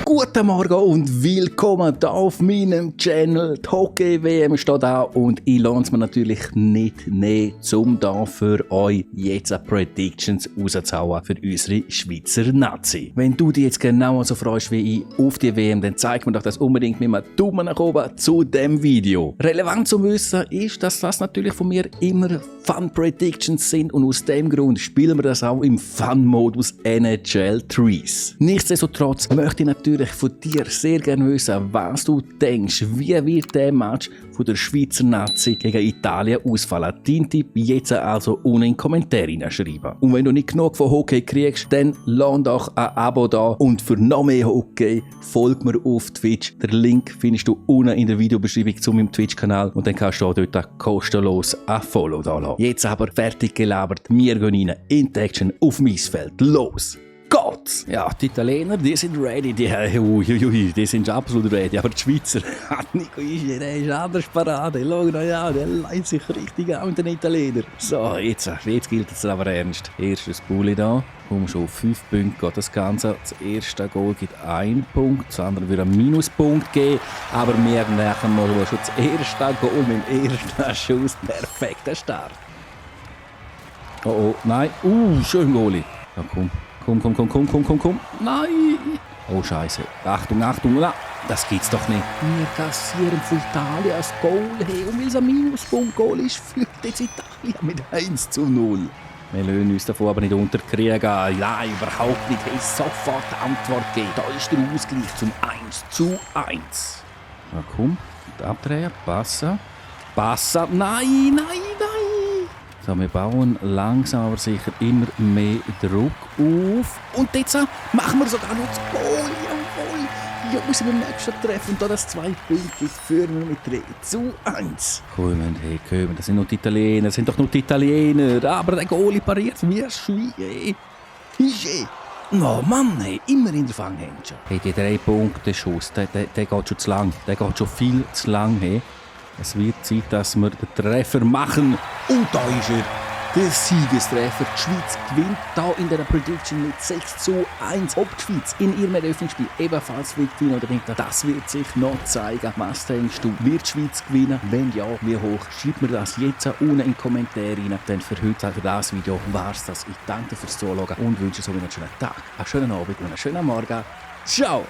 Guten Morgen und willkommen hier auf meinem Channel. Die Hockey-WM steht da und ich lasse es mir natürlich nicht nehmen, um da für euch jetzt Predictions rauszuhauen für unsere Schweizer Nazi. Wenn du dich jetzt genau so freust wie ich auf die WM, dann zeig mir doch das unbedingt mit einem Daumen nach oben zu dem Video. Relevant zu wissen ist, dass das natürlich von mir immer Fun-Predictions sind und aus dem Grund spielen wir das auch im Fun-Modus NHL Threes. Nichtsdestotrotz möchte ich natürlich von dir sehr gerne wissen, was du denkst, wie wird der Match von der Schweizer Nazi gegen Italien ausfallen. Dein Tipp jetzt also unten in die Kommentare hineinschreiben. Und wenn du nicht genug von Hockey kriegst, dann lass doch ein Abo da und für noch mehr Hockey folg mir auf Twitch. Den Link findest du unten in der Videobeschreibung zu meinem Twitch-Kanal und dann kannst du auch dort kostenlos ein Follow da lassen. Jetzt aber fertig gelabert, wir gehen rein in die Action auf mein Feld. Los! Gott! Ja, die Italiener, die sind ready, die sind absolut ready, aber die Schweizer, Nico Ischi, der ist anders Parade, schau noch ja, der leitet sich richtig an mit den Italienern. So, jetzt gilt es aber ernst. Erstes Bulli da, komm schon auf 5 Punkte geht das Ganze. Das erste Goal gibt 1 Punkt, das andere wird einen Minuspunkt geben, aber wir nähern mal schon das erste Goal mit dem ersten Schuss, perfekter Start. Oh, nein, schön Goalie. Ja, komm. Komm. Nein! Oh, Scheiße. Achtung, na, das geht's doch nicht. Wir kassieren von Italien das Goal. Hey, und weil es ein Minuspunkt-Goal ist, führt jetzt Italien mit 1:0. Wir lassen uns davon aber nicht unterkriegen. Nein, überhaupt nicht. Hey, sofort Antwort geben. Da ist der Ausgleich zum 1:1. Na komm, abdrehen, passen. Nein! So, wir bauen langsam aber sicher immer mehr Druck auf. Und jetzt machen wir sogar noch das Goal. Jawohl! Jungs, beim nächsten Treffen und da das 2 Punkte führen wir mit 3:1. Kommen, das sind noch die Italiener, Aber der Goalie pariert wie ein Schwein. Oh Mann, hey, immer in der Fanghändchen. Hey, die 3-Punkte-Schuss, der geht schon zu lang. Der geht schon viel zu lang, hey. Es wird Zeit, dass wir den Treffer machen. Und da ist er. Der Siegestreffer. Die Schweiz gewinnt hier in dieser Prediction mit 6:1. Ob die Schweiz in ihrem Eröffnungsspiel ebenfalls wird gewinnen oder nicht, das wird sich noch zeigen. Was denkst du? Wird die Schweiz gewinnen? Wenn ja, wie hoch? Schreib mir das jetzt unten in die Kommentare rein. Denn für heute, für das Video, war es das. Ich danke dir fürs Zuschauen und wünsche so einen schönen Tag, einen schönen Abend und einen schönen Morgen. Ciao!